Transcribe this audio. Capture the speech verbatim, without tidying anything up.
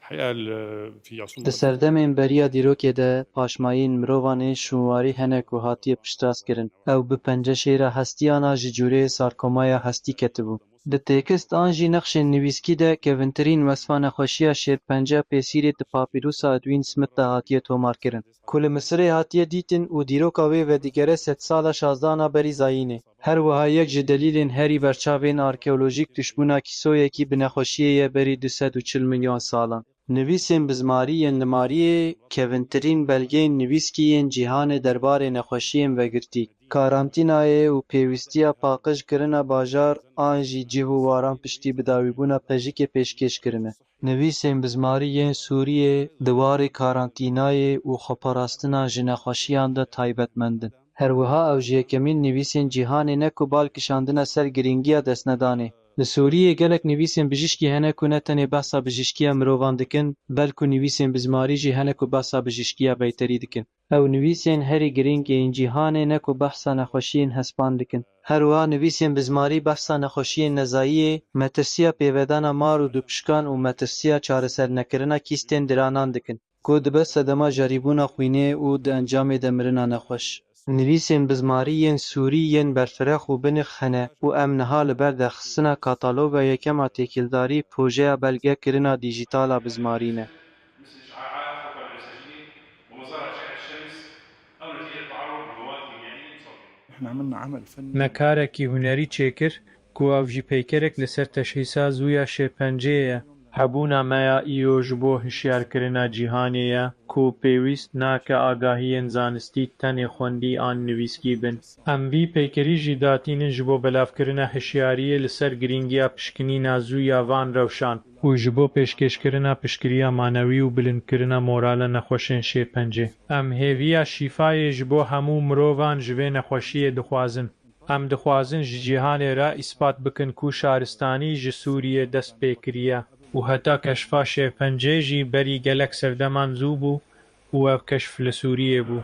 الحقيقة ال- في أصول Di serdemên beriya dîrokê de paşmayîn mirovan ên şûnwarî hene ku hatiye piştrast kirin. Ew bi penceşêra hestiyana ji cûreyê sarkomaya hestî ketibû. Di têkist an jî nexşên nivîskî de kevintirîn wesfa nexweşiya şêrpence pêsîrê di papîrusa Edwin Smith de hatiye tomarkirin, ku li Misirê hatiye dîtin û dîroka wê vedigere sedsala şazdana berî zayînê. Her wiha yek ji delîlên herî berçav ên arkeolojîk tiştbûna kîsoyekî bi nexweşiyê ye berî du sed û çil milyon salan. Nivîsên bizmarî yên li mariyê kevintirîn belgeyên nivîskî yên cîhanê derbarê nexweşiyên vegirtî, karantînayê û pêwîstiya paqij kirina bajar an jî cih û waran piştî bidawîbûna pejikê pêşkêş kirine. Nivîsên bizmarî yên Sûriyê di warê karantînayê û xweparastina ji nexweşiyan de taybetmend in. Her wiha ew ji yekemîn nivîsên cîhanê ne ku bal kişandine ser girîngiya destnedanê. Li Sûriyê gelek nivîsên bijîşkî hene ku ne tenê behsa bijîşkiya mirovan dikin, belku nivîsên bizmarî jî hene ku behsa bijîşkiya beyterî dikin. Ew nivîsên herî girîng ên cîhanê ne ku behsa nexweşiyên hespan dikin. Her wiha nivîsên bizmarî behsa nexweşiyên nezayiyê, metirsiya pêvedana mar û dûpişkan û metirsiya çaresernekirina kîstên diranan dikin, ku dibe sedema jarîbûna xwînê û di encamê de mirina nexweş. Nivîsên bizmarî yên Sûrî yên berfireh û binirx hene û em niha li ber derxistina kataloga yekem a têkildarî projeya belgekirina dîjîtal a bizmarî ne. Me karekî hunerî çêkir ku ev jî peykerek li ser teşhîsa zû ya şêrpenceyê ye. Hebûna me ya îro ji bo hişyarkirina cîhanê ye ku pêwîst nake agahiyên zanistî tenê xwendî an nivîskî bin. Em vî peykerî jî datînin ji bo belavkirina hişyariyê li ser girîngiya pişkinîna zû ya van rewşan û ji bo pêşkêşkirina piştgiriya manewî û bilindkirina morala nexweşên şêrpencê. Em hêviya şîfayê ji bo hemû mirovan ji vê nexweşiyê dixwazin. Em dixwazin ji cîhanê re îspat bikin ku şaristanî ji Sûriyê dest pê kiriye û heta keşfa şêrpencê jî berî gelek serdeman zû bû û ev keşf li Sûriyê bû.